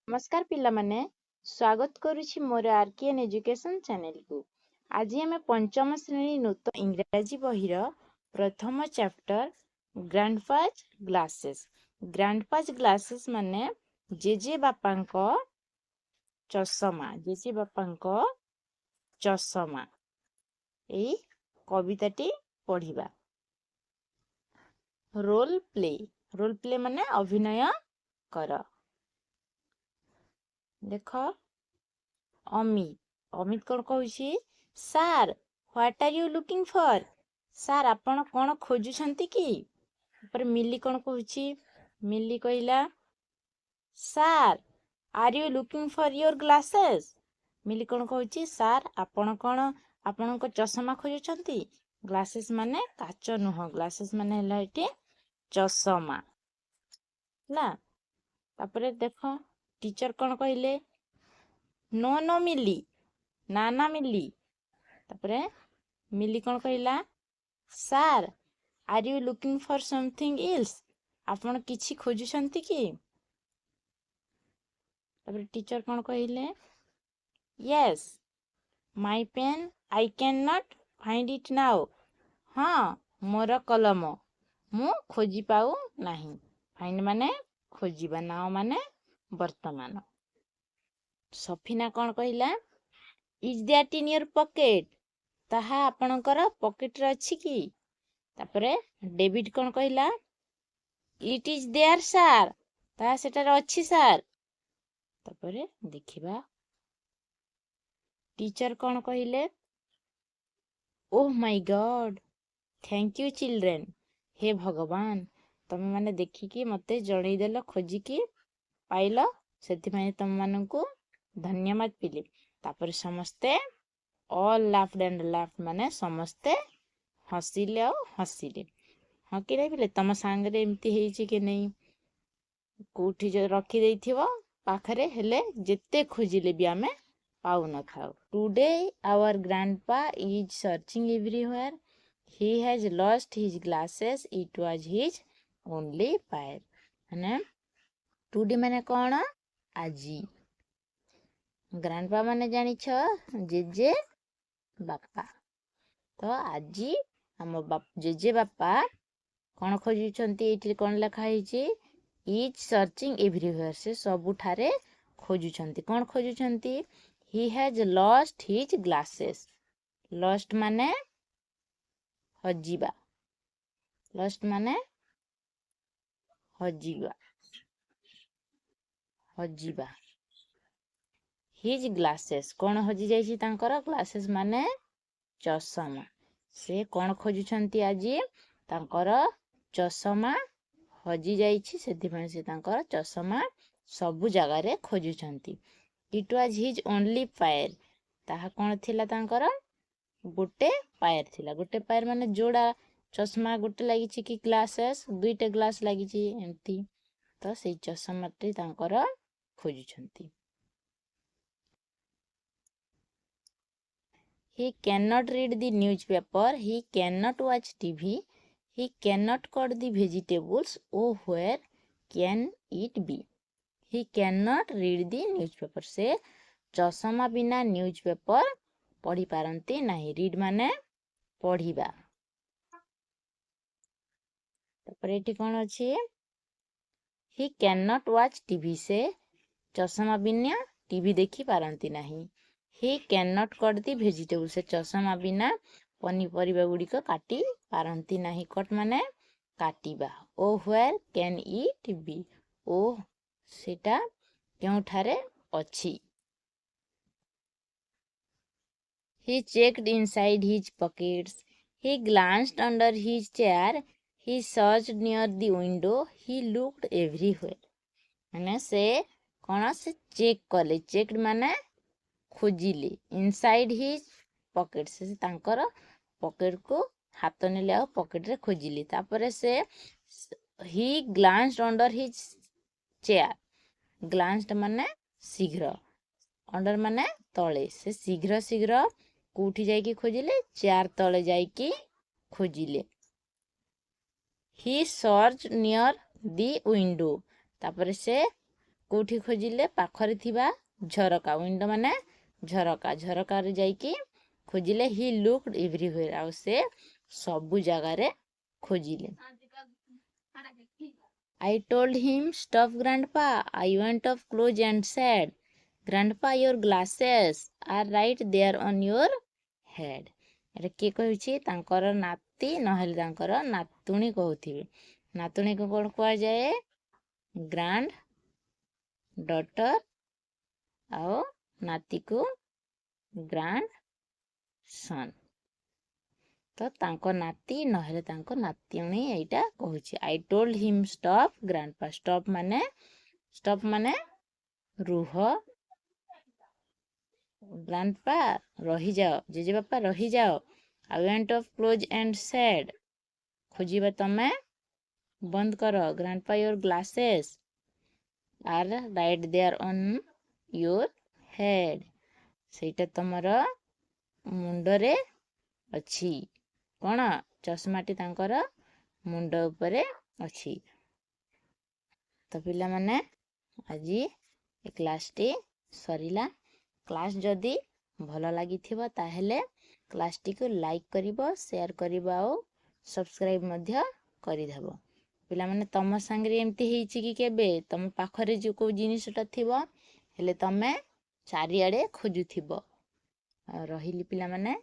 ନମସ୍କାର ପିଲାମାନେ, ସ୍ୱାଗତ କରୁଛି ମୋର ଆର୍ କେ ଏନ୍ ଏଜୁକେସନ୍ ଚ୍ୟାନେଲକୁ। ଆଜି ଆମେ ପଞ୍ଚମ ଶ୍ରେଣୀ ନୂତନ ଇଂରାଜୀ ବହିର ପ୍ରଥମ ଚାପ୍ଟର ଗ୍ରାଣ୍ଡପାଜ୍ ଗ୍ଲାସେସ୍। ଗ୍ରାଣ୍ଡପାଜ୍ ଗ୍ଲାସେସ୍ ମାନେ ଜେଜେ ବାପାଙ୍କ ଚଷମା, ଜେଜେ ବାପାଙ୍କ ଚଷମା, ଏଇ କବିତାଟି ପଢ଼ିବା। ରୋଲ୍ ପ୍ଲେ, ରୋଲ୍ ପ୍ଲେ ମାନେ ଅଭିନୟ କର। ଦେଖ, ଅମିତ, ଅମିତ କ'ଣ କହୁଛି? Sir, what are you looking for? Sir, ଆପଣ କ'ଣ ଖୋଜୁଛନ୍ତି କି? ତାପରେ ମିଲି କ'ଣ କହୁଛି? ମିଲି କହିଲା, sir, are you looking for your glasses? ମିଲି କ'ଣ କହୁଛି? ସାର୍, ଆପଣ କ'ଣ ଆପଣଙ୍କ ଚଷମା ଖୋଜୁଛନ୍ତି? ଗ୍ଲାସେସ୍ ମାନେ କାଚ ନୁହଁ, ଗ୍ଲାସେସ୍ ମାନେ ହେଲା ଏଠି ଚଷମା, ହେଲା। ତାପରେ ଦେଖ, ଟିଚର କ'ଣ କହିଲେ? ନୋ ନୋ ମିଲି, ନା ନା ମିଲି। ତାପରେ ମିଲି କ'ଣ କହିଲା? Sir, are you looking for something else? ଆପଣ କିଛି ଖୋଜୁଛନ୍ତି କି? ତାପରେ ଟିଚର କ'ଣ କହିଲେ? Yes, my pen, I can not find it now. ହଁ, ମୋର କଲମ, ମୁଁ ଖୋଜି ପାଉ ନାହିଁ। ଫାଇଣ୍ଡ ମାନେ ଖୋଜିବା, ନାଉ ମାନେ ବର୍ତ୍ତମାନ। ସଫିନା କ'ଣ କହିଲା? Is that in your pocket? ତାହା ଆପଣଙ୍କର ପକେଟରେ ଅଛି କି? ତାପରେ ଡେଭିଡ୍ କ'ଣ କହିଲା? It is there sir. ତାହା ସେଠାରେ ଅଛି ସାର୍। ତାପରେ ଦେଖିବା ଟିଚର କ'ଣ କହିଲେ? ଓହ ମାଇ ଗଡ୍, thank you children. ହେ ଭଗବାନ, ତମେମାନେ ଦେଖିକି ମୋତେ ଜଣେଇଦେଲ, ଖୋଜିକି ପାଇଲ, ସେଥିପାଇଁ ତମମାନଙ୍କୁ ଧନ୍ୟବାଦ ପିଲେ। ତାପରେ ସମସ୍ତେ ଅଲ୍ ଲାଫ୍ଡ ଆଣ୍ଡ ଲାଫ୍ଡ, ମାନେ ସମସ୍ତେ ହସିଲେ ଆଉ ହସିଲେ। ହଁ କି ନାଇଁ ପିଲେ? ତମ ସାଙ୍ଗରେ ଏମିତି ହେଇଛି କି ନାଇଁ? କୋଉଠି ରଖିଦେଇଥିବ ପାଖରେ, ହେଲେ ଯେତେ ଖୋଜିଲେ ବି ଆମେ ପାଉନଥାଉ। Today our grandpa is searching everywhere. He has lost his glasses. It was his only pair. ମାନେ ଟୁଡେ ମାନେ କ'ଣ? ଆଜି। ଗ୍ରାଣ୍ଡପା ମାନେ ଜାଣିଛ, ଜେଜେ ବାପା। ତ ଆଜି ଆମ ଜେଜେ ବାପା କ'ଣ ଖୋଜୁଛନ୍ତି? ଏଇଠି କ'ଣ ଲେଖା ହେଇଛି? Is searching ଏଭ୍ରିହ୍ୱେୟାର, ସେ ସବୁଠାରେ ଖୋଜୁଛନ୍ତି। କ'ଣ ଖୋଜୁଛନ୍ତି? He has lost his glasses. Lost ମାନେ ହଜିବା, ଲଷ୍ଟ ମାନେ ହଜିବା, ହଜିବା। His glasses, କ'ଣ ହଜି ଯାଇଛି ତାଙ୍କର? ଗ୍ଲାସେସ୍ ମାନେ ଚଷମା। ସେ କ'ଣ ଖୋଜୁଛନ୍ତି ଆଜି? ତାଙ୍କର ଚଷମା ହଜି ଯାଇଛି, ସେଥିପାଇଁ ସେ ତାଙ୍କର ଚଷମା ସବୁ ଜାଗାରେ ଖୋଜୁଛନ୍ତି। It was his only pair. ତାହା କ'ଣ ଥିଲା ତାଙ୍କର? ଗୋଟେ ପାୟର ଥିଲା। ଗୋଟେ ପାୟର ମାନେ ଯୋଡ଼ା ଚଷମା ଗୋଟେ ଲାଗିଛି କି ଗ୍ଲାସେସ୍ ଦୁଇଟା ଗ୍ଲାସ୍ ଲାଗିଛି ଏମିତି। ତ ସେଇ ଚଷମାଟି ତାଙ୍କର ଖୋଜୁଛନ୍ତି। He cannot read the newspaper. He cannot watch TV. He cannot cut the vegetables. Oh, where can it be? He cannot read the newspaper. ସେ ଚଷମା ବିନା ନ୍ୟୁଜ୍ ପେପର ପଢ଼ିପାରନ୍ତି ନାହିଁ। ରିଡ୍ ମାନେ ପଢ଼ିବା। ତାପରେ ଏଠି କ'ଣ ଅଛି? He cannot watch TV. ସେ ଚଷମା ବିନା ଟିଭି ଦେଖିପାରନ୍ତି ନାହିଁ। He cannot cut the vegetable. ସେ ଚଷମା ବିନା ପନିପରିବା ଗୁଡ଼ିକ କାଟି ପାରନ୍ତି ନାହିଁ। କଟ୍ ମାନେ କାଟିବା। ଓ ହ୍ୱେର୍ can ଇଟ୍ ବି? ଓ, ସେଟା କେଉଁଠାରେ ଅଛି? He checked inside his pockets. He glanced under his chair. He searched near the window. He looked everywhere. ମାନେ ସେ କ'ଣ? ସେ ଚେକ୍ କଲେ। ଚେକ୍ଡ ମାନେ ଖୋଜିଲେ। ଇନସାଇଡ୍ his pocket, ସେ ତାଙ୍କର ପକେଟକୁ ହାତ ନେଲେ ଆଉ ପକେଟରେ ଖୋଜିଲେ। ତାପରେ ସେ ହି ଗ୍ଲାନ୍ସଡ ଅଣ୍ଡର his chair. ଗ୍ଲାନ୍ସଡ ମାନେ ଶୀଘ୍ର, ଅଣ୍ଡର ମାନେ ତଳେ। ସେ ଶୀଘ୍ର ଶୀଘ୍ର କୋଉଠି ଯାଇକି ଖୋଜିଲେ? ଚେୟାର ତଳେ ଯାଇକି ଖୋଜିଲେ। He search near the window. ତାପରେ ସେ କେଉଁଠି ଖୋଜିଲେ? ପାଖରେ ଥିବା ଝରକା। ୱିଣ୍ଡୋ ମାନେ ଝରକା। ଝରକାରେ ଯାଇକି ଖୋଜିଲେ। He looked everywhere. ଆଉ ସେ ସବୁ ଜାଗାରେ ଖୋଜିଲେ। I told him, "Stop, Grandpa." I went up close and said, "Grandpa, your glasses are right there on your head." ଏଟା କିଏ କହୁଛି? ତାଙ୍କର ନାତି ନହେଲେ ତାଙ୍କର ନାତୁଣୀ କହୁଥିବେ। ନାତୁଣୀକୁ କ'ଣ କୁହାଯାଏ? ଗ୍ରାଣ୍ଡ ଡଟର, ଆଉ ନାତିକୁ ଗ୍ରାଣ୍ଡ ସନ୍। ତ ତାଙ୍କ ନାତି ନହେଲେ ତାଙ୍କ ନାତୁଣୀ ଏଇଟା କହୁଛି। I told him, "Stop, Grandpa." Stop ମାନେ, ଷ୍ଟପ୍ ମାନେ ରୁହ। ଗ୍ରାଣ୍ଡପା, ରହିଯାଅ। ଜେଜେବାପା, ରହିଯାଅ। I went up close and said, ଖୋଜିବା ତମେ ବନ୍ଦ କର। "Grandpa, your glasses are right there on your head." ସେଇଟା ତମର ମୁଣ୍ଡରେ ଅଛି। କ'ଣ? ଚଷମାଟି ତାଙ୍କର ମୁଣ୍ଡ ଉପରେ ଅଛି। ତ ପିଲାମାନେ, ଆଜି ଏ କ୍ଲାସ୍ଟି ସରିଲା। କ୍ଲାସ୍ ଯଦି ଭଲ ଲାଗିଥିବ, ତାହେଲେ କ୍ଲାସ୍ଟିକୁ ଲାଇକ୍ କରିବ, ସେୟାର କରିବ ଆଉ ସବସ୍କ୍ରାଇବ୍ ମଧ୍ୟ କରିଦେବ। ପିଲାମାନେ, ତମ ସାଙ୍ଗରେ ଏମିତି ହେଇଛି କି କେବେ? ତମ ପାଖରେ ଯେଉଁ କେଉଁ ଜିନିଷଟା ଥିବ, ହେଲେ ତମେ ଚାରିଆଡ଼େ ଖୋଜୁଥିବ। ଆଉ ରହିଲି ପିଲାମାନେ।